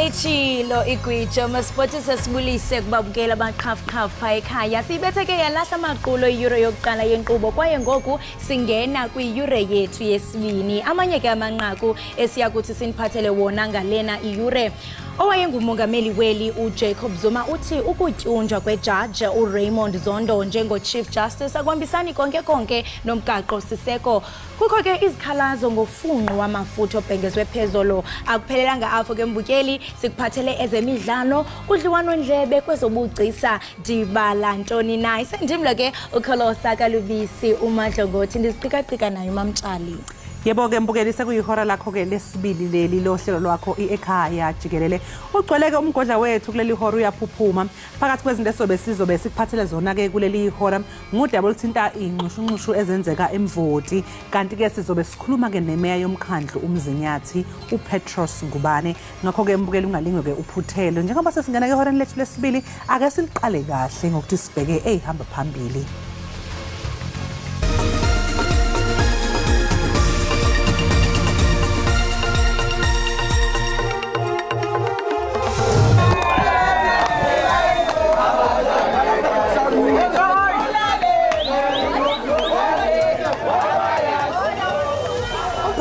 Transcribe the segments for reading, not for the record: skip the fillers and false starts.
Litshilo igwijo masipotise sibulise kubabukela abaqhafqhaf pha ekhaya. Siyibetheke yalahla amaqulo iyure yokuqala yenkqubo kwaye ngoku singena kwiyure yethu yesibini. Amanye ke amanqaku esiya kuthi siniphathele wona ngalena iyure. Owayengumongameli weli uJacob Zuma uthi ukutyunjwa kwejaji uRaymond Zondo njengo-Chief Justice akuhambisani konke konke nomgaqo siseko. Kukho ke izikhalazo ngofunqo wamafutha obhengezwe phezolo. Akuphelelanga apho ke mbukeli, sikuphathele ezemidlalo, udliwano-ndlebe kwezobugcisa, dibala ntoni na. Isendimlo ke uKholosa Kalubisi uMadlongothi, ndiziqikaqika naye uMamtshali. Yebo ke mbukeli, sekuyihora lakho ke lesibili leli lohlelo lwakho i-Ekhaya Jikelele. Ugcweleke umgodla wethu kuleli hora uyaphuphuma. Phakathi kwezinto esobe sizobe sikuphathele zona ke kuleli hora ngudaba oluthinta inxushunxushu ezenzeka eMvoti, kanti ke sizobe sikhuluma ke nemeya yomkhandlu uMzinyathi uPetros Ngubane. Ngakho ke mbukeli ungalingwe ke uphuthelo. Njengoba sesingena ke ehoreni lethu lesibili, ake siliqale kahle ngokuthi sibheke eyihamba phambili.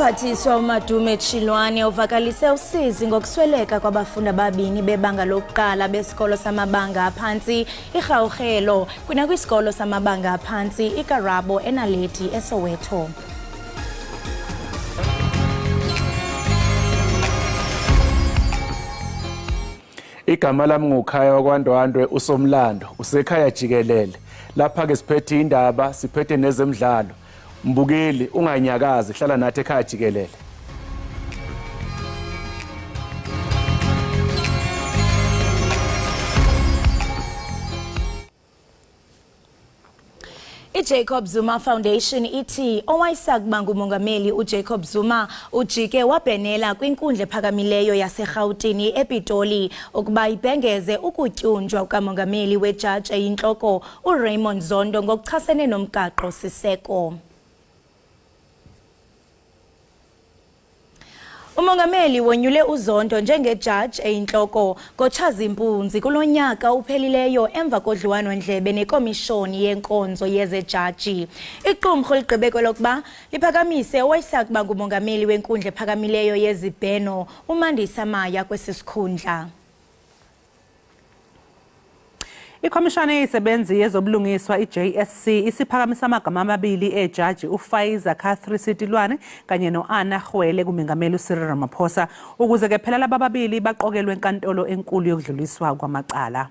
Umphathiswa uMadume Chilwane uvakalise usizi ngokusweleka kwabafundi ababini bebanga lokuqala besikolo samabanga aphantsi iRhawuhelo kunakwisikolo samabanga aphantsi iKarabo eNaledi eSoweto. Igama lami nguKhaya wakwaNdwandwe uSomlando, usekhaya jikelele. Lapha ke siphethe indaba, siphethe nezemidlalo. Mbukeli unganyakazi, hlala nathi ekhaya jikelele. I-Jacob Zuma Foundation ithi owayesakuba ngumongameli uJacob Zuma ujike wabhenela kwinkundla ephakamileyo yaseRhawutini ePitoli ukuba ibhengeze ukutyunjwa kukamongameli wejaji eyintloko uRaymond Zondo ngokuchasene nomgaqo siseko. Umongameli wonyule uZondo njengejaji eyintloko ngoTshazimpunzi kulo nyaka uphelileyo emva kodliwano-ndlebe nekomishoni yenkonzo yezejaji. Iqumrhu ligqibe kwelokuba liphakamise owayesakuba ngumongameli wenkundla ephakamileyo yezibheno uMandisa Maya kwesi sikhundla. Ikhomishana yezisebenzi yezobulungiswa i-JSC isiphakamisa amagama amabili ejaji uFaiza Catherine Sitilwane kanye no-Anna Hwele kumengameli uCyril Ramaphosa ukuze ke phela laba babili baqokelwe enkantolo enkulu yokudluliswa kwamacala.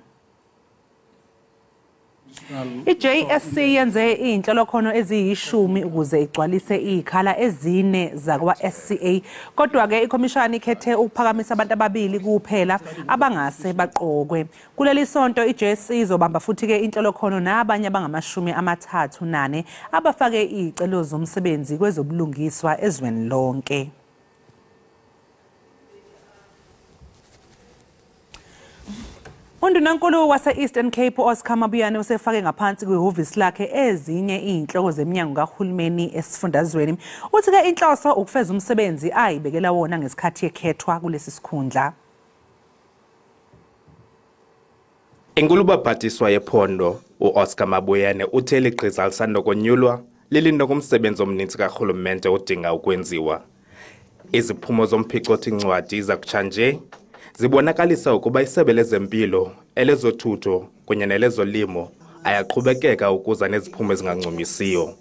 I-JSC yenze inhlolokhono eziyishumi ukuze igcwalise izikhala ezine zakwa-SCA, kodwa-ke ikhomishana ikhethe ukuphakamisa abantu ababili kuphela abangase baqokwe. Kuleli sonto i-JSC izobamba futhi-ke inhlolokhono nabanye abangama-34 abafake izicelo zomsebenzi kwezobulungiswa ezweni lonke. Undunankulu wase-Eastern Cape Oscar Mabuyane usefake ngaphansi kwihhovisi lakhe ezinye iy'nhloko zeminyango kahulumeni esifundazweni. Uthi-ke inhloso ukufeza umsebenzi ayibekela wona ngesikhathi ekhethwa kulesi sikhundla. Inkulubaphathiswa yephondo u-Oscar Mabuyane uthe ligqiza lisandokonyulwa lilinokumsebenzi omninzi karhulumente odinga ukwenziwa. Iziphumo zomphicothi-ncwadi zakutshanje zibonakalisa ukuba isebe lezempilo, elezothutho kunye nelezolimo ayaqhubekeka ukuza neziphumo ezingancumisiyo.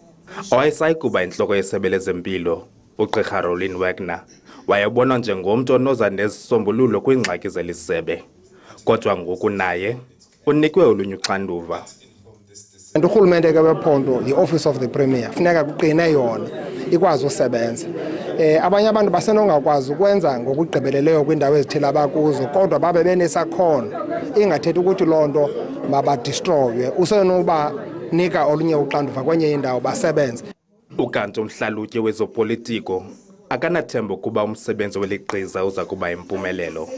Owayesayikuba intloko yesebe lezempilo uGqirha Rolin Wagner wayebonwa njengomntu onoza nezisombululo kwiingxaki zeli sebe, kodwa ngoku naye unikwe olunye uxanduva. Urhulumente ke wephondo yi-Office of the Premier, funeka kuqine yona ikwazi usebenza. Abanye abantu basenongakwazi ukwenza ngokugqibeleleyo kwiindawo ezithile abakuzo, kodwa babe benesakhono. Ingathethi ukuthi loo nto mabadistroywe, usenobanika olunye uxanduva kwenye indawo basebenze. Ukanti umhlalutyi wezopolitiko akanathemba ukuba umsebenzi weli gqiza uza kuba yimpumelelo.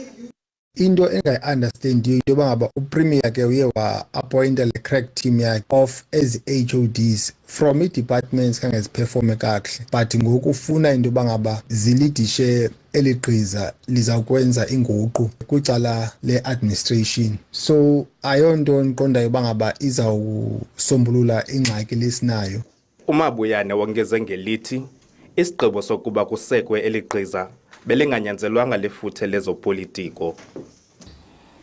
Into engayi-understandiyo into yoba ngaba uPremier ke uye wa-appointa le crack team yakhe of ezi HODs from ii-departments khange ziperforme kakuhle, but ngoku ufuna into yoba ngaba zilidishe eli gqiza lizawukwenza inguqu kwicala le-administration. So ayonto ndiqondayo uba ngaba izawusombulula ingxaki lesinayo. UMabuyane wongeze ngelithi isigqibo sokuba kusekwe eli gqiza belinganyanzelwanga lifuthe lezopolitiko.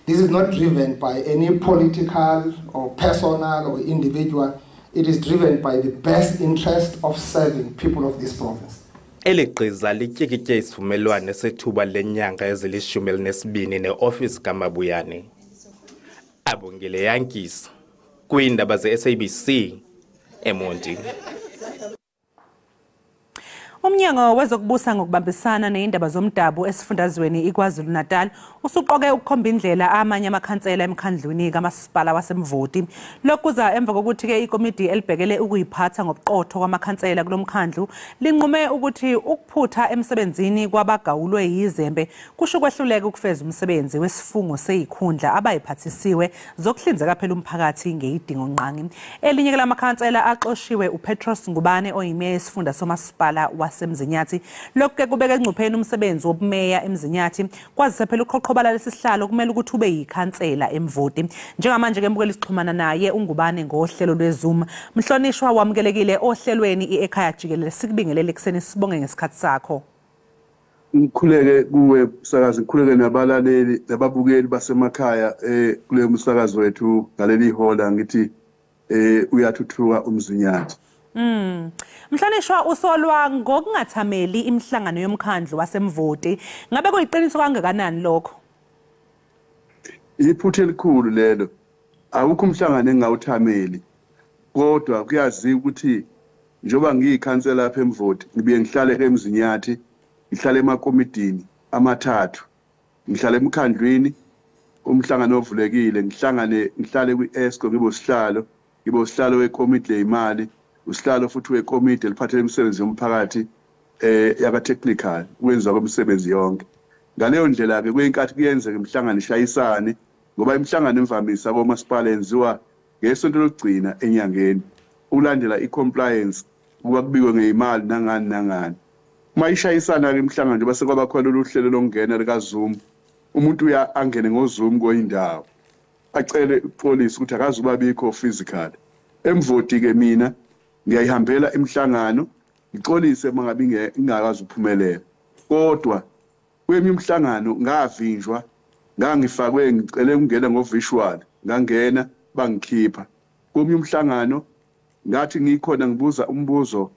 This is not driven by any political or personal or individual. It is driven by the best interest of serving people of this province. Eli gqiza lityikitye isivumelwano sethuba lenyanga ezili-12 neofisi kaMabuyane. Abongile Yankees kwiindaba ze-SABC eMonti. Umnyango wezokubusa ngokubambisana neindaba zomdabu esifundazweni iKwaZulu-Natal usuqoke ukukhomba indlela amanye amakhansela emkhandlwini kamasipala waseMvoti. Lokhu kuza emva kokuthi ke ikomidi elibhekele ukuyiphatha ngobuqotho kwamakhansela kulomkhandlu linqume ukuthi ukuphutha emsebenzini kwabagawulwe yizembe kusho kwehluleka ukufeza umsebenzi wesifungo seyikhundla abayiphathisiwe zokuhlinzeka phela umphakathi ngeyidingo ngqangi. Elinye lamakhansela axoshiwe uPetros Ngubane oyimeya esifunda somasipala waseMzinyathi. Lokhu ke kubeka engcupheni umsebenzi wobumeya eMzinyathi kwazise phela uqhoqhobala lesihlalo kumele ukuthi ube yikhansela eMvoti. Njengamanje ke mbukeli sixhumana naye uNgubane ngohlelo lweZoom. Mhlonishwa, wamukelekile ohlelweni iEkhaya Jikelele, sikubingelele kuseni, sibonge ngesikhathi sakho. Ngikhuleke kuwe msakazi, ngikhuleke nabalaleli nababukeli basemakhaya kule msakazo wethu ngaleli hola, ngithi uyathuthuka uMzinyathi. Mhlonishwa, usolwa ngokungathameli imihlangano yomkhandlu waseMvoti. Ngabe kuyiqiniso kangakanani lokho? Iphutha elikhulu lelo. Awukho umhlangano engawuthameli, kodwa kuyaziwa ukuthi njengoba ngiyikhansela lapha eMvoti ngibuye ngihlale eMzinyathi, ngihlale emakomidini amathathu, ngihlale emkhandlwini umhlangano ovulekile, ngihlale kwi-ESCO, ngibe usihlalo wekomidi leyimali, usihlalo futhi wekomidi eliphathele imisebenzi yomphakathi yaka technical ukwenziwa kwemisebenzi yonke. Ngaleyo ndlela ke kuyinkathi kuyenzeka imihlangano ishayisane, ngoba imihlangano imvamisa komasipala yenziwa ngesonto lokugcina enyangeni ulandela i-compliance ukuba kubikwe ngeyimali nangani nangani. Uma ishayisana ke imihlangano njengoba sekwaba khona lolu hlelo lokungena lika Zoom, umuntu uya angene ngoZoom koyindawo acele uxolisa ukuthi akazuba bikho physical. Emvoti ke mina ngiyayihambela imihlangano ngixolise uma ngabe ingakazi ukuphumelela, kodwa kweminye imihlangano ngavinjwa, ngangifakwe ngicele ukungena ngo-visual, ngangena bangikhipha. Komunye umhlangano ngathi ngikhona ngibuza umbuzo,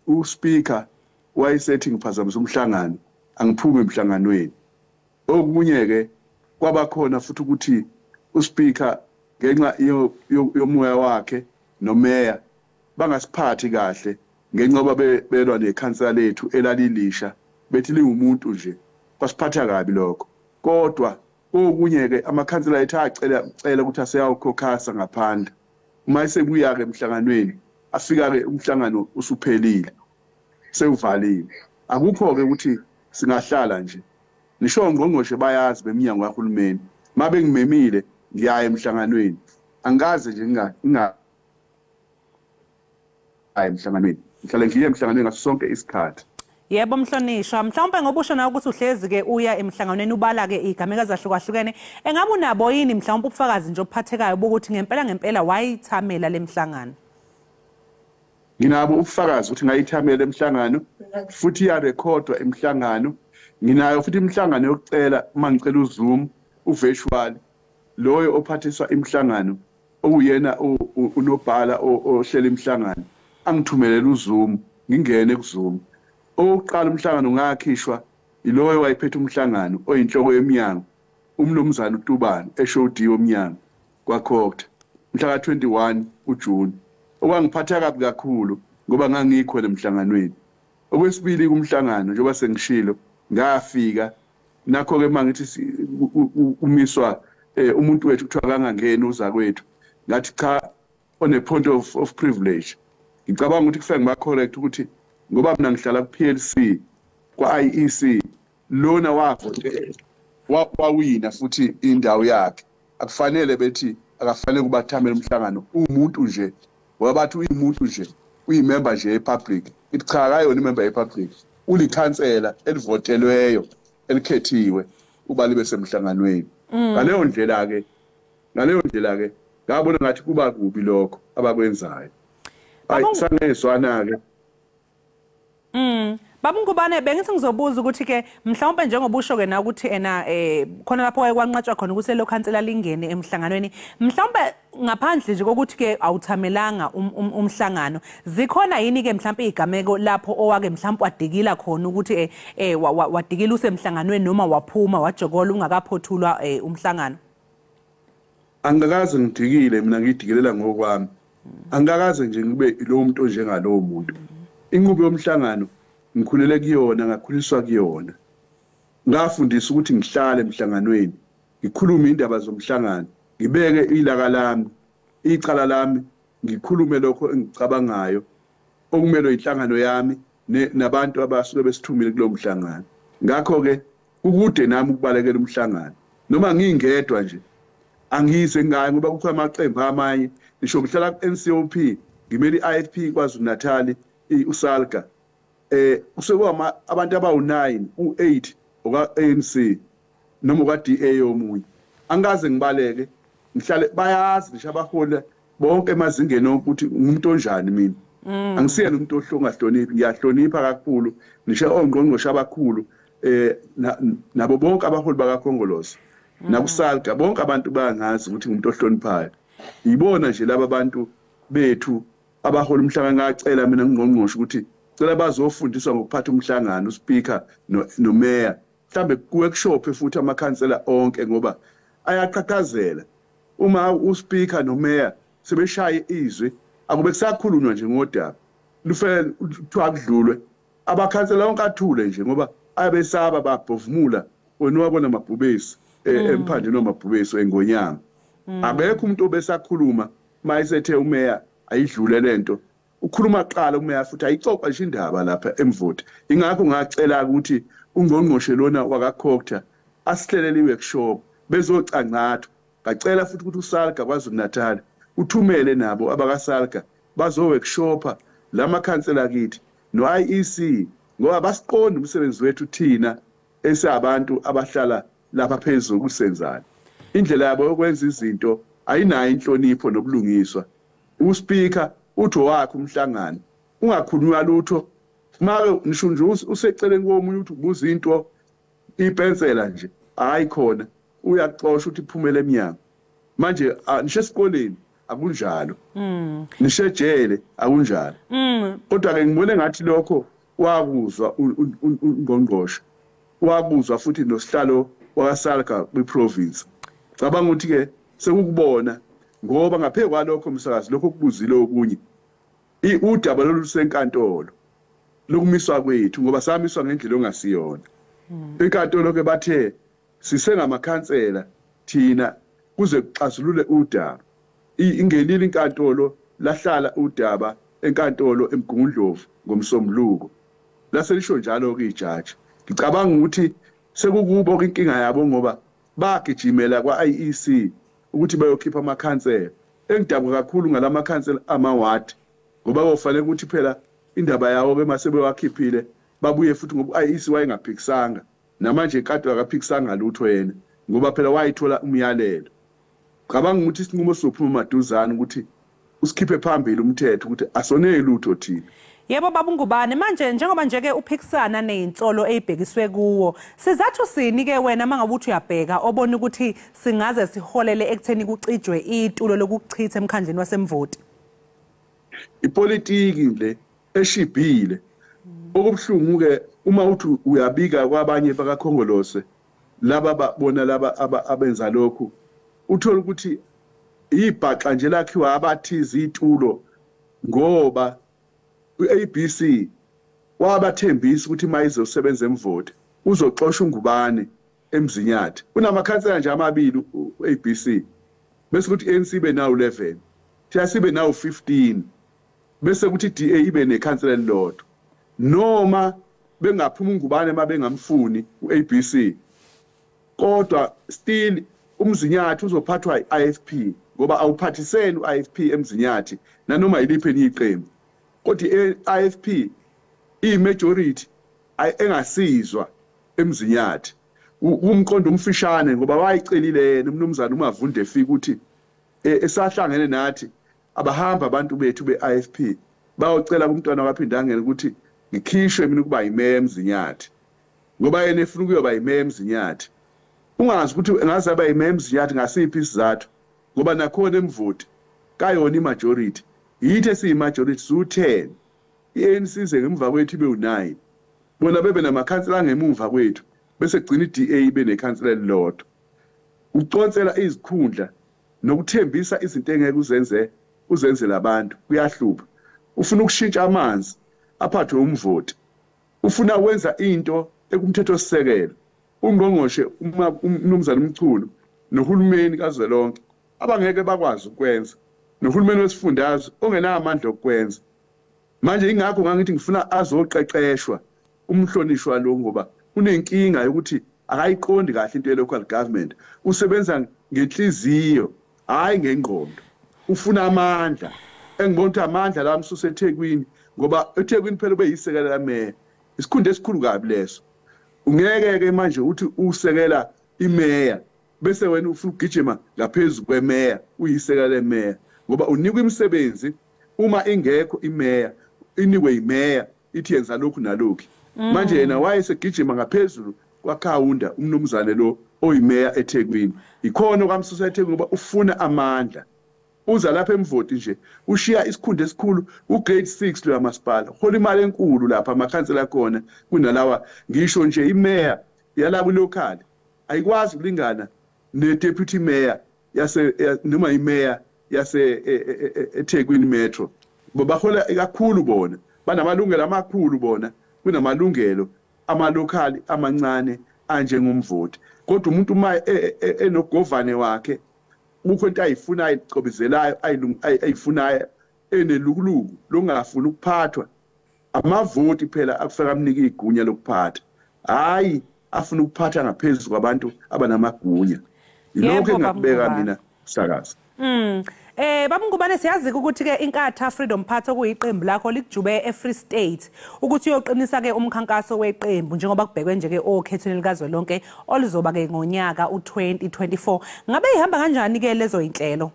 uspeaker wayesethi ngiphazamisa umhlangano, angiphume emhlanganweni. Okunye ke kwabakhona futhi ukuthi uspeaker ngenxa yomoya wakhe nomeya bangasiphathi kahle ngenxa yoba belwa nekhansela lethu elalilisha bethi lingumuntu nje, kwasiphatha kabi lokho. Kodwa okunye ke amakhansela ethu acela ukuthi aseyawukhokhasa ngaphandle, uma esebuya ke emhlanganweni afika ke umhlangano usuphelile sewuvaliwe. Akukho ke ukuthi singahlala nje, nisho ngqongqoshe bayazi beminyango kahulumeni, mabe ngimemile ngiyaya emhlanganweni, angikaze nje ngingayi emhlanganweni, ngihlale ngiye emhlanganweni ngaso sonke isikhathi. Yebo mhlonishwa, mhlawumbe ngoba usho nawe ukuthi uhlezi ke uya emhlanganweni ubala ke igameka zahlukahlukene, engabe unabo yini mhlawumbe ubufakazi nje obuphathekayo bokuthi ngempela ngempela wayithamela lemhlangano? Nginabo ubufakazi ukuthi ngayithamela emhlangano, futhi iyarekhodwa emhlangano. Nginayo futhi imihlangano yokucela, uma ngicela uZoom uvirtual, loyo ophathiswa imihlangano okuyena unobhala ohlela imihlangano angithumelele uZoom, ngingene kuZoom. Owokuqala umhlangano ngakhishwa yiloyo wayephethe umhlangano oyinhloko yomnyango umnumzane uTubane HOD yomnyango kwaCogta mhla ka-21 uJune, okwangiphatha kabi kakhulu ngoba ngangikhona emhlanganweni. Okwesibili kumhlangano njengoba sengishilo ngafika nakho ke mangithi umiswa umuntu wethu kuthiwa kangangeni uza kwethu, ngathi cha, on a point of privilege. Ngicabanga ukuthi kufanele ngiba correct ukuthi ngoba mina ngihlala ku PLC kwa IEC, lona wavotela Wawina futhi indawo yakhe. Akufanele bethi akafanele kubathamela umhlangano umuntu nje, ngoba bathi uyimuntu nje, uyimember nje epublic. Ithi cha, akayona imember epublic, ulikhansela elivotelweyo elikhethiwe uba libe semhlanganweni. Ngaleyo ndlela ke ngabona ngathi kuba kubi lokho abakwenzayo. Hayi, sangezwana-ke. Baba Ngubane, bengithi ngizobuza ukuthi ke mhlawumbe njengoba usho ke na ukuthi ena khona lapho kwaye kwanqatshwa khona ukuthi lo khansela lingene emhlanganweni, mhlawumbe ngaphandle nje kokuthi ke awuthamelanga umhlangano, zikhona yini ke mhlawumbe igameko lapho owake mhlawumbe wadikila khona ukuthi wadikila usemhlanganweni noma waphuma wajokola ungakaphothulwa umhlangano? Angikaze ngidikile mina, ngidikelela ngokwami. Angikaze nje ngibe lo muntu onjengalowo muntu. Inqubo yomhlangano ngikhulele kuyona, ngakhuliswa kuyona. Ngafundisa ukuthi ngihlale emhlanganweni, ngikhulume indaba zomhlangano, ngibeke ilaka lami, icala lami, ngikhulume lokho engicabangayo okumelwe inhlangano yami nabantu abasuke besithumile kulowo mhlangano. Ngakho-ke kukude nami ukubalekela umhlangano. Noma ngingedwa nje angize ngayo, ngoba kukho amaqembu amanye. Ngisho ngihlala ku-NCOP, ngimele i-IFP KwaZulu Natal, uSALGA, kusuke abantu abawu-9, u-8 oka-ANC noma oka-DA omunye. Angikaze ngibaleke, ngihlale bayazi ngisho abaholi bonke emazingeni onke ukuthi ngumuntu onjani mina. Angisiyena umuntu ongahloniphi, ngiyahlonipha kakhulu, ngisho ongqongqoshe abakhulu nabo bonke abaholi bakaKhongolose nakuSALGA, bonke abantu bayangazi ukuthi ngumuntu ohloniphayo. Yibona nje laba bantu bethu abahola umhlangano. Ngacela mina ngqongqoshe ukuthi cela bazofundiswa ngokuphatha umhlangano, uspeaker nomeya, mhlambe ku-workshop futhi amakhansela onke, ngoba ayaqhaqhazela uma uspeaker nomeya sebeshaya izwi. Akube kusakhulunywa nje ngodaba lufele, kuthiwa kudlulwe, abakhansela onke athule nje, ngoba ayabesaba, babhovumula. Wena wabona amabhubesi emphandeni wamabhubesi engonyama, akekho umuntu obesakhuluma mayisethe umeya ayidlule lento. Ukhuluma kuqala umeya futhi ayixoxa nje indaba lapha eMvoti. Ingakho ngacela ukuthi ungqongqoshe lona wakaCogta asihlelele i-workshop bezocancathwa. Ngacela futhi ukuthi uSALGA KwaZulu Natal uthumele nabo abakaSALGA bazo-workshopa lamakhansela kithi no-IEC, ngoba basiqonda umsebenzi wethu thina esabantu abahlala lapha phezulu kusenzani. Indlela yabo yokwenza izinto ayinayo inhlonipho nobulungiswa. Uspeaker uthi wakhe umhlangano ungakhulunywa lutho, make ngisho nje useceleni komunye uthi ubuza into, ipensela nje hayi khona, uyaxosha ukuthi iphumele eminyango. Manje nisho esikoleni akunjalo, nisho ejele akunjalo. Kodwa-ke ngibone ngathi lokho wakuzwa ungqongqoshe, wakuzwa futhi nosihlalo wakaSALGA kwi-province. Cabanga ukuthi-ke sekukubona, ngoba ngaphezu kwalokho umsakazi lokho okubuzile okunye, udaba lolu lusenkantolo lokumiswa kwethu, ngoba samiswa ngendlela ongasiyona. Enkantolo-ke bathe sisengamakhansela thina kuze kuxazulule udaba. Ingenile inkantolo, lahlala udaba enkantolo eMgungundlovu ngomsombuluko, laselisho njalo-ke ijaji. Ngicabanga ukuthi sekukubo inkinga yabo, ngoba bagijimela kwa-IEC ukuthi bayokhipha amakhansela. Engidabuka kakhulu ngalamakhansela amawadi, ngoba kofanele ukuthi phela indaba yawo ke mase bewakhiphile babuye futhi, ngoba u-IEC wayengaphikisanga, namanje kade akaphikisanga lutho yena, ngoba phela wayithola umyalelo. Cabanga ukuthi isinqumo sizophuma maduzane ukuthi usikhiphe phambili umthetho ukuthi asoneli lutho thina. Yebo baba Ngubane, manje njengoba nje ke uphikisana nezinsolo ezibhekiswe kuwo, sizathu sini ke wena mangabe uthi uyabheka obona ukuthi singaze siholele ekutheni kucijwe itulo lokuchitha emkhandleni waseMvoti? Ipolitiki le eshibhile. Okubuhlungu ke uma uthi uyabika kwabanye bakaKhongolose laba babona laba abenza lokhu, uthola ukuthi ibhaxa nje lakhiwa abathiza itulo, ngoba u-ABC wabathembisa ukuthi mayizosebenza eMvoti uzoxosha uNgubane eMzinyathi. Kunamakhansela nje amabili u-ABC, bese kuthi i-ANC ibe nawo 11, thina sibe nawo 15, bese kuthi i-DA ibe nekhansela elilodwa. Noma bengaphuma uNgubane uma bengamfuni u-ABC, Kodwa still uMzinyathi uzophathwa i-IFP ngoba awuphathiseni u-IFP eMzinyathi nanoma yiliphi elinye iqembu. Kodwa i-IFP iyi-majority engasizwa eMzinyathi. Umqondo umfishane ngoba wayicelile yena umnumzana uMavunde efika ukuthi esahlangene nathi abahamba abantu bethu be-IFP bayocela kumntwana kaPhindangene ukuthi ngikhishwe mina ukuba yimeya eMzinyathi, ngoba yena efuna ukuyoba yimeya eMzinyathi. Ungazi ukuthi engaze abe yimeya eMzinyathi ngasiphi isizathu, ngoba nakhona emvoti kayona i-majority. Yithi esiyi-majority siwu-10, i-ANC ize ngemva kwethu ibe u-9, bona bebe namakhansela angemumva kwethu, bese kugcina i-DA ibe nekhansela elilodwa. Uconsela izikhundla nokuthembisa izinto engeke uzenze uzenzele abantu kuyahlupha. Ufuna ukushintsha amanzi aphathwe umvoti, ufuna ukwenza into ekumthetho sisekelo. Ungqongqoshe umnumzana Mchunu nohulumeni kazwelonke abangeke bakwazi ukwenza, nohulumeni wesifundazwe ongenamandla okwenza. Manje ingakho ngangithi ngifuna azoqeqeshwa umhlonishwa lo, ngoba unenkinga yokuthi akayiqondi kahle into ye-local government. Usebenza ngenhliziyo hayi ngengqondo. Ufuna amandla. Engibona ukuthi amandla la msuse eThekwini, ngoba eThekwini phela ubeyisekela lameya, isikhundla esikhulu kabi leso. Ungeke ke manje uthi usekela imeya bese wena ufuna ukugijima ngaphezulu kwemeya uyisekela lemeya, ngoba unikwa imisebenzi uma ingekho imeya, inikwe imeya ithi yenza lokhu nalokhu. Manje yena wayesegijima ngaphezulu kwaKhawunda umnumzane lo oyimeya eThekwini. Ikhona kwamsusa eThekwini ngoba ufuna amandla. Uza lapha emvoti nje ushiya isikhundla esikhulu ugrade 6 lo masipala, hola imali enkulu lapha amakhansela khona kunalawa. Ngisho nje imeya yalabo local ayikwazi ukulingana ne-deputy mayor yase noma imeya yase eThekwini Metro. Bahola kakhulu bona, banamalungelo amakhulu bona kunamalungelo amalokhali amancane anjengomvoti. Kodwa umuntu uma enogovane wakhe kukho into ayifunayo icobizelayo ayifunayo enelukuluku longafuni ukuphathwa, amavoti phela akufika amnike igunya lokuphatha, hayi afuna ukuphatha ngaphezulu kwabantu abanamagunya. Yilokho engakubeka mina sakazi. Baba Ngubane, siyazi ukuthi ke Inkatha Freedom Party okuyiqembu lakho likujube eFree State ukuthi uyoqinisa ke umkhankaso weqembu njengoba kubhekwe nje ke okhethweni likazwelonke oluzoba ke ngonyaka u2024. Ngabe ihamba kanjani ke lezo inhlelo?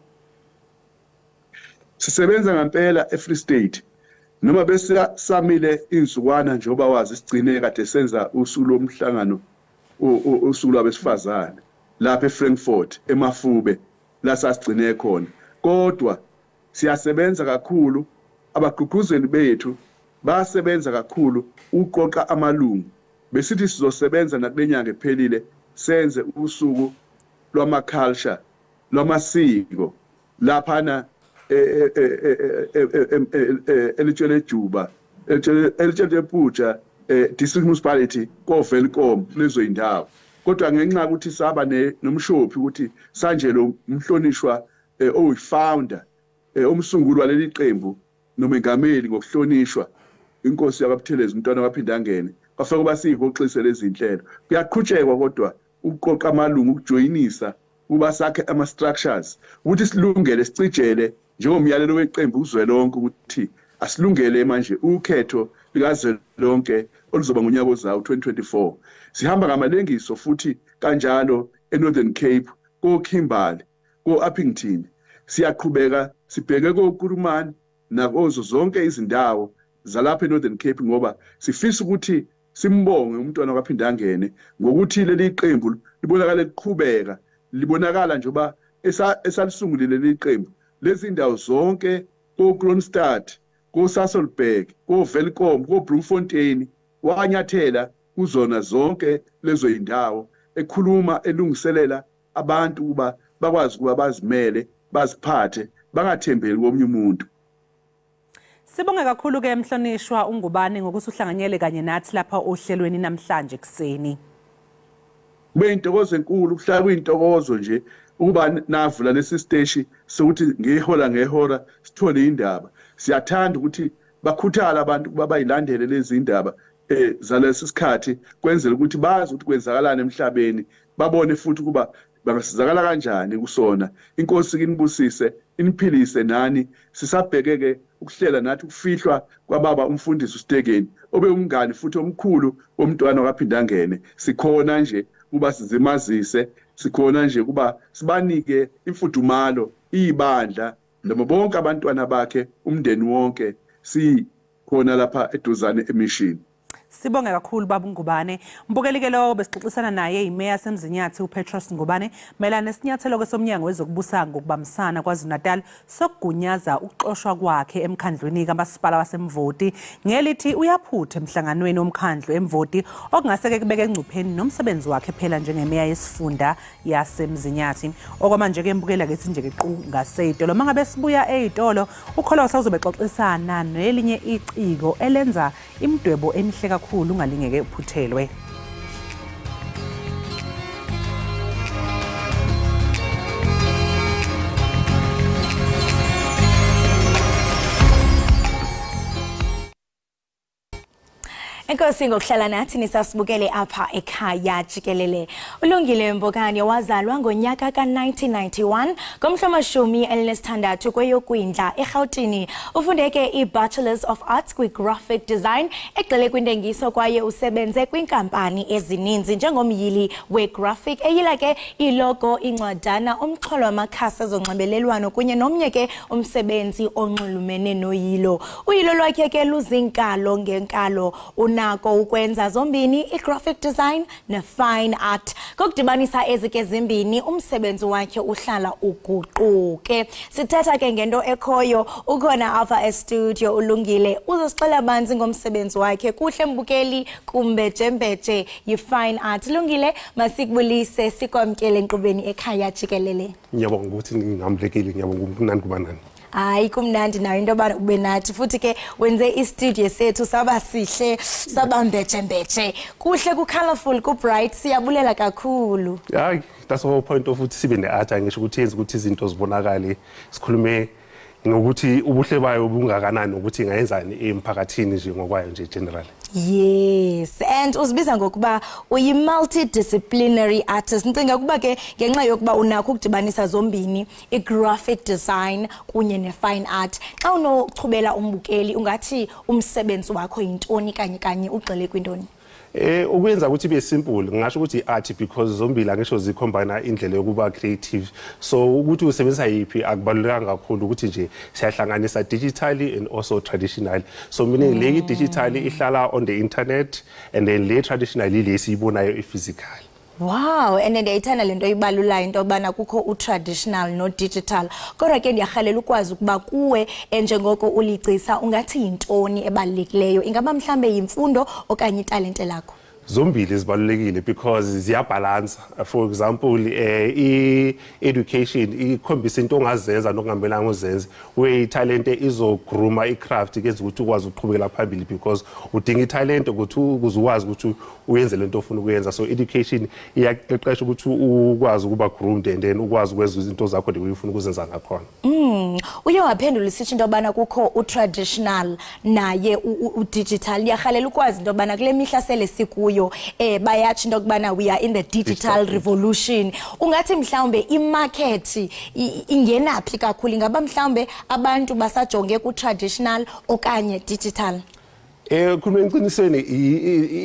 Sisebenza ngempela eFree State noma bese samile insukwana njengoba wazi sigcine kade senza usuku lomhlangano usuku lwabesifazane lapha eFrankfurt eMafube la sasigcine khona. Kodwa siyasebenza kakhulu, abagqugquzeli bethu basebenza kakhulu uqoqa amalungu. Besithi sizosebenza nakulenyanga ephelile senze usuku lwama culture lwamasiko laphana elitshele Juba, elitshele Puja district municipality koVelkom lezo indawo. Kodwa ngenxa ukuthi saba nomshophi ukuthi sanje lo umhlonishwa oyi-founder omsunguli waleli qembu nomengameli ngokuhlonishwa inkosi yakwaButhelezi umntwana kaPhindangene, kwafika kuba siyihoxise lezi zinhlelo. Kuyaqhutshekwa kodwa ukuqoqa amalungu, ukujoyinisa, ukuba sakhe ama-structures ukuthi silungele sicijele njengomyalelo weqembu uzwelonke ukuthi asilungele manje ukhetho likazwelonke oluzoba ngonyaka ozayo 2024. Sihamba ngamalengiso futhi kanjalo eNorthern Cape, koKimberley, ko-Upington. Siyaqhubeka sibheke koKurumani nakozo zonke izindawo zalapha eNorthern Cape, ngoba sifisa ukuthi simbonge umntwana kaPhindangene ngokuthi leli qembu libonakala liqhubeka, libonakala njengoba esalisungulile leli qembu lezi ndawo zonke, koKroonstad, koSasolburg, koVelkom, koBloemfontein, wanyathela kuzona zonke lezo indawo ekhuluma elungiselela abantu kuba bakwazi ukuba bazimele, baziphathe, bangathembeli komunye umuntu. Sibonge kakhulu ke mhlonishwa uNgubane ngokuthi uhlanganyele kanye nathi lapha ohlelweni namhlanje kuseni. Kube intokozo enkulu, kuhlala kuyintokozo nje ukuba navula lesi siteshi sokuthi ngehola ngehora sithole indaba. Siyathanda ukuthi bakhuthala abantu ukuba bayilandele lezi indaba zalesi sikhathi, kwenzela ukuthi bazi ukuthi kwenzakalani emhlabeni. Babone futhi kuba bangasizakala kanjani kusona. Inkosi kinibusise, iniphilise nani. Sisabhekeke ukuhlela nathi ukufihlwa kwababa umfundisi uStekeni, obe umngani futhi omkhulu womntwana kaPhindangene. Sikhona nje kuba sizimazise, sikhona nje kuba sibanike imfudumalo ibandla noma bonke abantwana bakhe, umndeni wonke, sikhona lapha eduzane eMission. Sibonge kakhulu baba Ngubane. Mbukeli ke lo besixoxisana naye imeya yaseMzinyathi uPetros Ngubane mayelana nesinyathelo somnyango wezokubusa ngokubambisana KwaZulu-Natal sokugunyaza ukuxoshwa kwakhe emkhandlwini kamasipala waseMvoti ngelithi uyaphutha emhlanganweni womkhandlu eMvoti okungaseke kubeke engcupheni nomsebenzi wakhe phela njengemeya yesifunda yaseMzinyathi. Okwamanje ke mbukela ke sinje ke qu ngaseyitolo. Mangabe sibuya eyitolo uKholosa uzobexoxisana nelinye iciko elenza imidwebo emihle kakhulu, ungalingeke uphuthelwe. Enkosi ngokuhlala nathi nisasibukele apha ekhaya jikelele. Ulungile Mbokane wazalwa ngonyaka ka-1991 ngomhla wama-16 kweyoKwindla eRhawutini. Ufundeke i-Bachelors of Arts kwi-Graphic Design, egxile kwintengiso, kwaye usebenze kwinkampani ezininzi njengomyili we-graphic, eyila ke ilogo, incwadana, umxholo wamakhasi ezonxibelelwano kunye nomnye ke umsebenzi onxulumene noyilo. Uyilo lwakhe ke luzinkalo ngenkalo, unako ukwenza zombini i-graphic design ne-fine art. Ngokudibanisa ezike zimbini, umsebenzi wakhe uhlala uguquke. Sithetha ke ngento ekhoyo, ukhona apha e-studio Ulungile, uzosixela banzi ngomsebenzi wakhe. Kuhle mbukeli, kumbejembeje yi-fine art. Lungile, masikubulise, sikwamkele enkqubeni ekhaya jikelele. Ngiyabonga ukuthi ngingamlekile, ngiyabonga kumnandi kuba nani. Hayi, kumnandi nayo into yoba ube nathi, futhi ke wenze istudio sethu saba sihle, saba mbejembeje, kuhle, ku-colorful, ku-bright. Siyabulela kakhulu. Hayi, that's the whole point of ukuthi sibe ne-art, ngisho ukuthi yenze ukuthi izinto zibonakale, sikhulume ngokuthi ubuhle bayo bungakanani, ukuthi ingayenzani emphakathini nje ngokwayo nje generally. Yes, and uzibiza ngokuba uyi-multidisciplinary artist. Ndicinga ukuba ke ngenxa yokuba unakho ukudibanisa zombini i-graphic design kunye ne-fine art. Xa unochubela umbukeli, ungathi umsebenzi wakho yintoni kanye kanye, ugxile kwintoni? Ukwenza ukuthi ibe simple, ngingasho ukuthi i-art, because zombili angisho zikhombana indlela yokuba creative. So ukuthi usebenzisa yiphi akubalulekanga kakhulu, ukuthi nje siyahlanganisa digitally and also traditionally. So meaning le digitally ihlala on the internet and then le traditionally le siyibonayo i-physical. Wow, and ndiyayithanda le nto ibalulayo, into yobana kukho u-traditional no-digital. Kodwa ke ndiyarhalela ukwazi ukuba kuwe, njengoko uligcisa, ungathi yintoni ebalulekileyo? Ingaba mhlambe yimfundo okanye italente lakho? Zombili zibalulekile because ziyabhalansa. For example, i-education ikhombisa into ongazenza nokungamelanga uzenze, where italente izogrooma i-craft, kenza ukuthi ukwazi ukuqhubekela phambili, because udinga italente ukuthi ukuze ukwazi ukuthi uyenze lento ofuna ukuyenza. So education iyaqeqesha ukuthi ukwazi ukuba groomed and then ukwazi ukwenza izinto zakho the way ufuna ukuzenza ngakhona. Uye waphendula isithi into yobana kukho u-traditional naye u-digital. Ndiyarhalela ukwazi into yobana kule mihla sele sikuyo, bayatsho into yokubana we are in the digital revolution. Ungathi mhlawumbe imarket ingenaphi kakhulu? Ingaba mhlawumbe abantu basajonge ku-traditional okanye digital? Khuluma eqinisweni,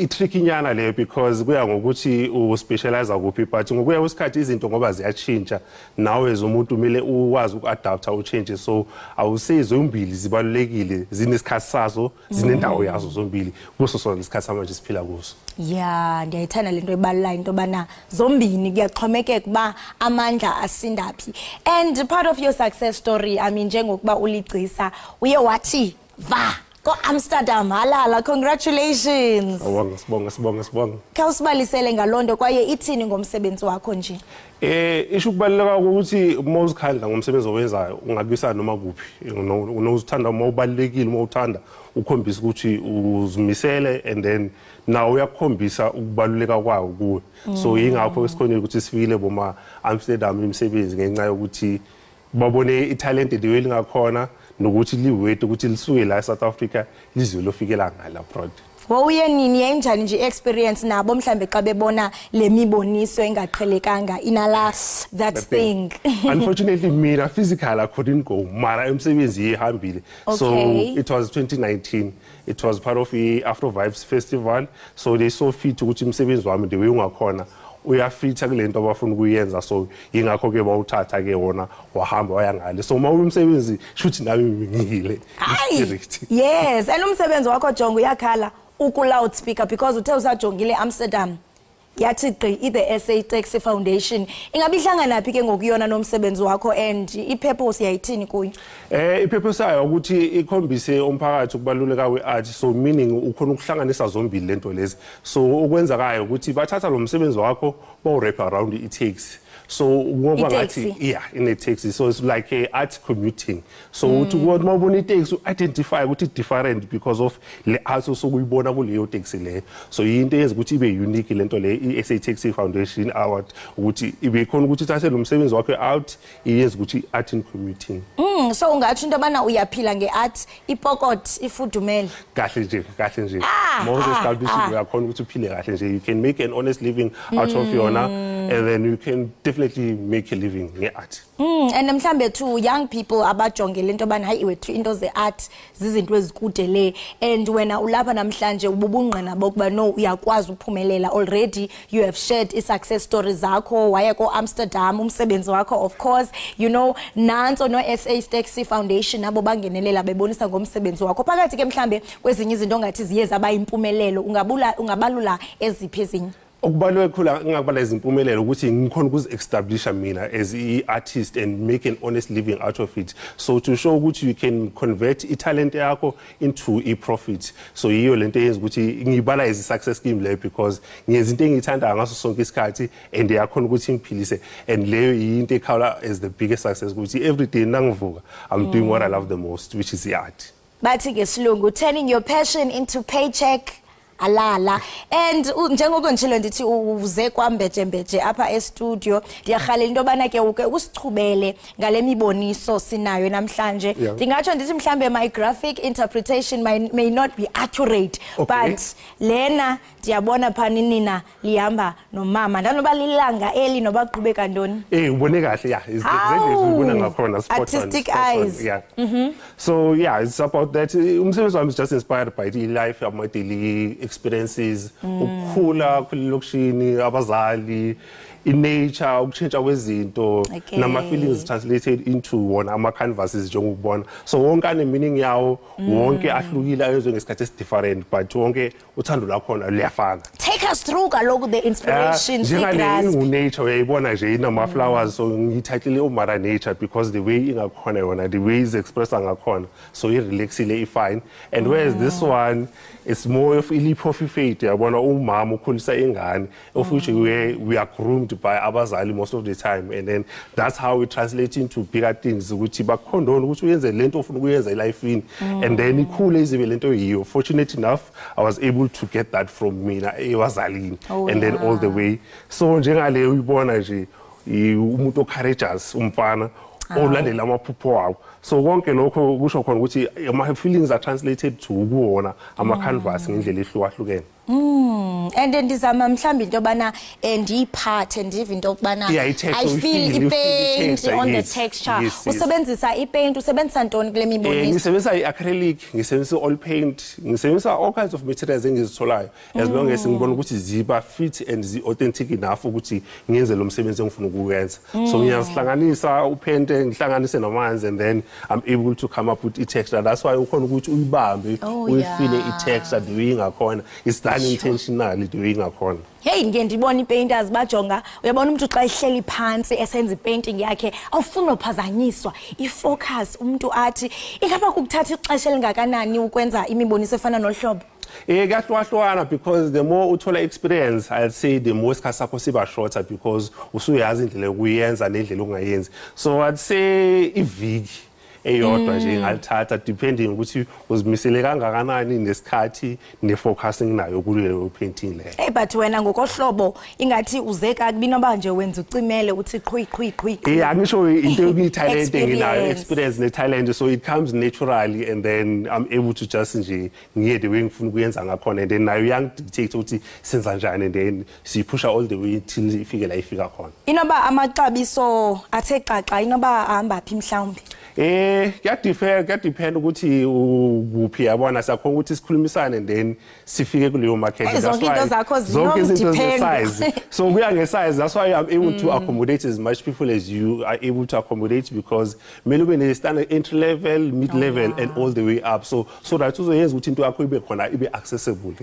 i-tricky nyana le, because kuya ngokuthi u-specialize kuphi, but ngokuya kwesikhathi izinto ngoba ziyatshintsha, nawe as umuntu kumele ukwazi uku-adapta uchange. So awusizo, zombili zibalulekile, zinesikhathi sazo, zinendawo yazo zombili kuso sona isikhathi samanje siphila kuso. Ya, ndiyayithanda le nto ibalulayo, into yobana zombini kuyaxhomekeka uba amandla asindaphi. And part of your success story, I mean, njengokuba uligcisa, uye wathi va ko-Amsterdam, halala, congratulations. Awonga, sibonga, sibonga, sibonga. Khawusibalisele ngaloo nto, kwaye ithini ngomsebenzi wakho nje? Isho ukubaluleka ukuthi uma uzikhandla ngomsebenzi owenzayo ungakuyisa noma kuphi. Unozithanda uma ubalulekile, uma uthanda ukhombisa ukuthi uzimisele, and then nawe uyakukhombisa ukubaluleka kwawo kuwe. So yingakho esikhonile ukuthi sifikile boma Amsterdam imisebenzi, ngenxa yokuthi Babone italent the way lingakhona nokuthi liwethu ukuthi lisuke la eSouth Africa lizwe lofikela ngala abroad. Wawuye nini, yayinjani nje i-experience nabo mhlambe xa bebona le miboniso engaqhelekanga inala that thing? Unfortunately mina physical I couldn't go, mara umsebenzi ihambile. So it was 2019, it was part of the Afro Vibes Festival, so they saw fit ukuthi umsebenzi wami the way ungakhona uyafitha kule nto abafuna ukuyenza, so yingakho ke bawuthatha ke wona wahamba waya ngale. So uma umsebenzi shuthi nami ngiyile spirit. Yes, and umsebenzi wakho jonga uyakhala uku loudspeaker because uthe usajongile Amsterdam yathi gqi i-the SA Taxi Foundation. Ingabe ihlangana phi ke ngokuyona nomsebenzi wakho and i-purpose yayithini kuyo? I-purpose yayo ukuthi ikhombise umphakathi ukubaluleka kwe-art, so meaning ukhona ukuhlanganisa zombili lento lezi. So okwenzakayo ukuthi bathatha lo msebenzi wakho bawu-wrap around i-taxi. So ngoba ngathi yeah in a taxi, so it's like a art commuting. So uthi uma ubona i-taxi identify ukuthi different because of le art osukuyibona kuleyo taxi leyo. So into eyenza ukuthi ibe unique lento le i-SA Taxi Foundation Award, ukuthi ibe khona ukuthi ithathe lo msebenzi wakhe out iyenze ukuthi art in commuting. So ungatsho into yobana uyaphila nge-art, ipokot ifudumele kahle nje, kahle nje. Moses uyakhona ukuthi uphile kahle nje, you can make an honest living out of yona and then you can definitely make a living nge-art. And mhlambe to young people abajongele into yobana hayi wethu into ze-art zizinto ezikude le, and wena ulapha namhlanje ububungqina bokuba no uyakwazi uphumelela already. You have shared i-success stories zakho, waya ko-Amsterdam umsebenzi wakho, of course you know nanso no-SA Taxi Foundation nabo bangenelela bebonisa ngomsebenzi wakho. Phakathi ke mhlambe kwezinye izinto ongathi ziye zaba impumelelo, ungabalula eziphi ezinye? Okubaluleke kakhulu ngingakubala izimpumelelo ukuthi ngikhona ukuzi-establisha mina as i-artist and make an honest living out of it. So to show ukuthi you can convert i-talent yakho into i-profit. So yiyo lento eyenza ukuthi ngiyibala as i-success scheme leyo, because ngiyenza into engiyithandayo ngaso sonke isikhathi and iyakhona ukuthi ngiphilise, and leyo yinto ekhawula as the biggest success ukuthi every day nangivuka I'm doing what I love the most, which is the art. Bathi ngesilungu, turning your passion into paycheck. Alala. And njengoko nditshilo ndithi uze kwambejembeje apha e-studio, ndiyarhalela into yobana ke uke usichubele ngale miboniso sinayo namhlanje. Ndingatsho ndithi mhlambe my graphic interpretation may not be accurate, but lena ndiyabona phani nina lihamba nomama. Ndanoba lilanga eli noba kuqhubeka ntoni? Ubone kahle, yeah. It's exactly ubona ngakhona, spot on. Artistic eyes. Yeah. So yeah, it's about that. Umsebenzi wami is just inspired by the life of my daily experiences, ukukhula kulokishini, abazali, in nature, ukutshintsha kwezinto, nama feelings translated into wona ama canvases njengokubona. So wonke ane meaning yawo, wonke ahlukile ayezwe ngesikhathi esi different, but wonke uthando lwakhona luyafana. Take us through kaloku the inspiration. Njengale ingu nature uyayibona nje inama flowers, so ngiyithathile uMother Nature because the way ingakhona yona, the way is expressed ngakhona, so i relaxile, i fine. And whereas this one it's more of i-leap of faith, uyabona umama ukhulisa ingane, of which we are groomed by abazali most of the time, and then that's how we translate into bigger things ukuthi bakhondona ukuthi uyenze lento ofuna ukuyenza elifini, and then ikhule izibe lento yiyo. Fortunate enough I was able to get that from mina ebazalini, and then all the way. So njengale uyibona nje umuntu o-courageous, umfana olandela amaphupho wawo. So konke lokho kusho khona ukuthi ama feelings are translated to kuwona ama canvas ngendlela ehlukahlukene. And ndizama mhlambi into yobana ndiyiphathe ndive into yokubana I feel i-paint on the texture. Usebenzisa i-paint, usebenzisa ntoni kule miboniso? Ngisebenzisa i-acrylic, ngisebenzisa i-oil paint, ngisebenzisa all kinds of materials engizitholayo, as long as ngibona ukuthi ziba fit and zi-authentic enough ukuthi ngiyenze lo msebenzi engifuna ukuwenza. So ngiyazihlanganisa uphente, ngihlanganise namanzi, and then I'm able to come up with i-texture. That's why ukhona ukuthi uyibambe, uyifile i-texture the way ingakhona. It's done intentionally the way ingakhona. Hey, ndiye ndibona ii-painters bajonga, uyabona umuntu xa ehleli phantsi esenza i-painting yakhe awufuni uphazanyiswa, i-focus umuntu athi ingaba kukuthatha ixesha elingakanani ukwenza imiboniso efana nohlobo? Kuyahlukahlukana because the more uthola experience, I'd say the more isikhathi sakho siba shorter because usuyazi indlela yokuyenza nendlela ongayenzi. So I'd say iviki Eyodwa nje ingalithatha, depending ukuthi uzimisele kangakanani nesikhathi ne-focusing nayo kuleyo painting leyo. Hey, but wena ngokohlobo ingathi uze kakubi noba nje wenza ucimele uthi qhui qhui qhui. Angisho into yokuyi-talent enginayo, experience ne-talent, so it comes naturally and then I'm able to just nje ngiye the way ngifuna ukuyenza ngakhona, and then nayo iyangidictate ukuthi senza njani, and then siyiphusha all the way till ifike la ifika khona. Inoba amaxabiso athe xaxa, inoba ahamba phi mhlawumbe? Kuyadepend ukuthi ukuphi, yabona, siyakhona ukuthi sikhulumisane and then sifike kuleyo market. Zonke into zakho size. So kuya nge-size, that's why I'm able to accommodate as much people as you are able to accommodate, because kumele ube ne-standard entry level, mid level, and all the way up, so that uzoyenza ukuthi into yakho ibe khona, ibe accessible.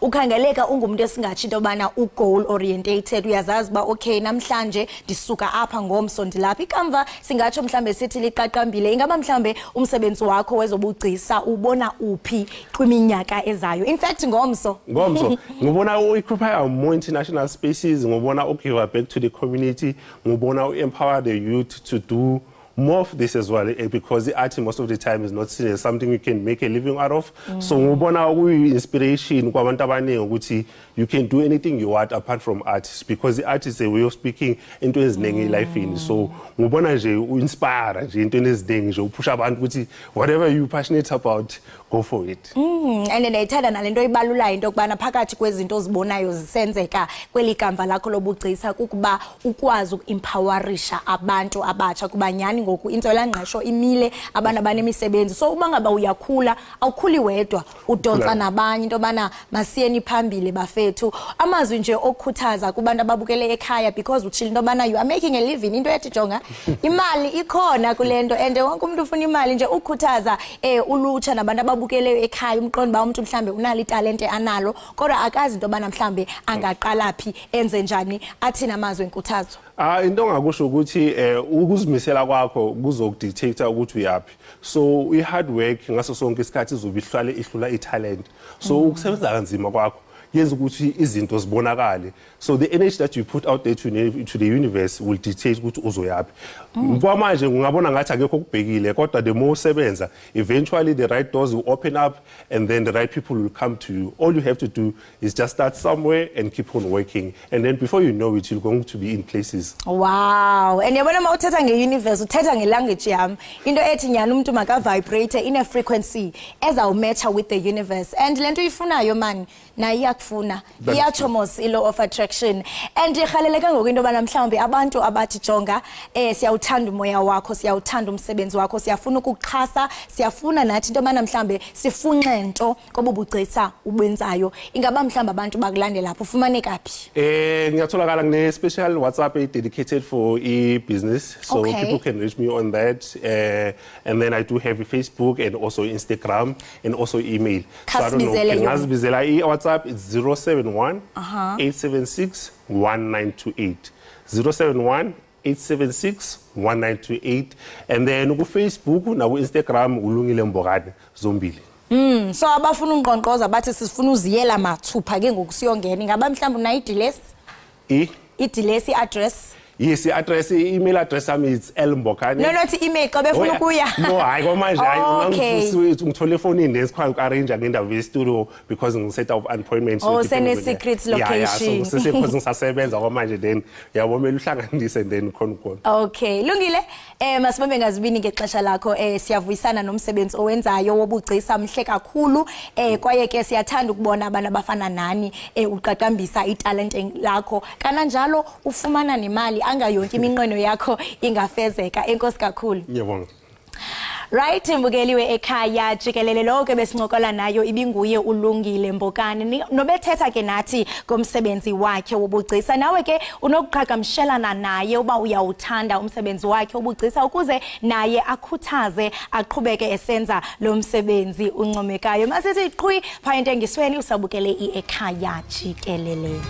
Ukhangeleka ungumuntu esingatsho into yobana u-goal orientated, uyazazi uba okay, namhlanje ndisuka apha, ngomso ndilapha, ikamva singatsho mhlambe sithi liqaqambile. Ingaba mhlambe umsebenzi wakho wezobugcisa ubona uphi kwiminyaka ezayo, in fact ngomso? Ngomso ngibona u-occupy more international spaces, ngibona u-give back to the community, ngibona u-empower the youth to do more of this as well, because the art most of the time is not seen as something you can make a living out of. So ngibona kuyi-inspiration kwabantu abaningi ukuthi you can do anything you want apart from art, because the art is a way of speaking into eziningi elifini. So ngibona nje u-inspire nje into eziningi nje, uphusha abantu ukuthi whatever you passionate about, go for it. And ndiyayithanda nale nto ibalulayo, into yokubana phakathi kwezinto ozibonayo zisenzeka kweli kamva lakho lobugcisa kukuba ukwazi uku-empowerisha abantu abatsha, kuba nyhani ngoku intswelangqesho imile, abantu abanemisebenzi. So uba ngaba uyakhula, awukhuli wedwa, udontsa nabanye into yobana masiyeni phambili bafethu. Amazwi nje okukhuthaza kubantu ababukele ekhaya, because utshile into yobana you are making a living, into ethi jonga imali ikhona kule nto and wonke umuntu ufuna imali nje, ukukhuthaza ulutsha nabantu ababukeleyo ekhaya, umqondo uba umntu mhlambe unalo italente analo kodwa akazi into yobana mhlambe angaqala phi, enze njani, athini amazwi enkuthazo? Into ongakusho ukuthi ukuzimisela kwakho kuzokudictate ukuthi uyaphi. So i-hard work ngaso sonke isikhathi izobe ihlale ihlula i-talent. So ukusebenza kanzima kwakho yenza ukuthi izinto zibonakale. So the energy that you put out there to the universe will dictate ukuthi uzoyaphi. Kwamanje ungabona ngathi akekho okubhekile, kodwa the more usebenza, eventually the right doors will open up and then the right people will come to you. All you have to do is just start somewhere and keep on working, and then before you know it, you're going to be in places. Wow. And yabona uma uthetha nge-universe, uthetha nge-language yam, into ethi nyhani umntu makavibrate in a frequency ezawumatcha with the universe, and le nto uyifunayo mani nayo iyakufuna, iyatsho mos i-law of attraction. And irhaleleke ngoku into yobana mhlawumbi abantu abathi jonga, siyawuthanda umoya wakho, siyawuthanda umsebenzi wakho, siyafuna ukukuxhasa, siyafuna nathi into yobana mhlawumbe sifunxe nto kobu bugcisa ubenzayo, ingaba mhlawumbi abantu bakulandela apho, ufumaneka phi? Ngiyatholakala ngine-special WhatsApp dedicated for e-business, so people can reach me on that, and then I do have a Facebook and also Instagram and also email. So I don't know, ngazibizela i-WhatsApp, it's 071 876 1928. 071 876 1928, and then ku Facebook na ku Instagram uLungile Mbokane zombili. So abafuna unqonqoza bathi sifuna uziyela mathupha ke ngoku siyongena, ingaba mhlawumbe unayo idilesi? Idilesi, address? Yes, i-address, i-email address yami is lmbokane. No, not email, xa befuna ukuya. No, hayi kwamanje, hayi, ngithole efonini then sikhona uku-arrange ngendawo ye-studio because ngi-set up appointment. Oh, sene-secret location. Yeah, so because ngisasebenza kwamanje, then yabo kumele uhlanganise then khona khona. Okay, Lungile, masibambe ngazibini ngexesha lakho, siyavuyisana nomsebenzi owenzayo wobugcisa, mhle kakhulu, kwaye ke siyathanda ukubona abantu abafana nani uqaqambisa italente lakho, kananjalo ufumana nemali anga yonke iminqweno yakho ingafezeka. Enkosi kakhulu. Ngiyabonga. Right, mbukeliwe ekhaya jikelele, lonke besincokola nayo ibinguye uLungile Mbokane, nobethetha ke nathi ngomsebenzi wakhe wobugcisa. Nawe ke unokuqhagamshelana naye uba uyawuthanda umsebenzi wakhe wobugcisa, ukuze naye akhuthaze aqhubeke esenza lo msebenzi uncomekayo. Masithi qhwi phaya entengisweni, usabukele i-Ekhaya Jikelele.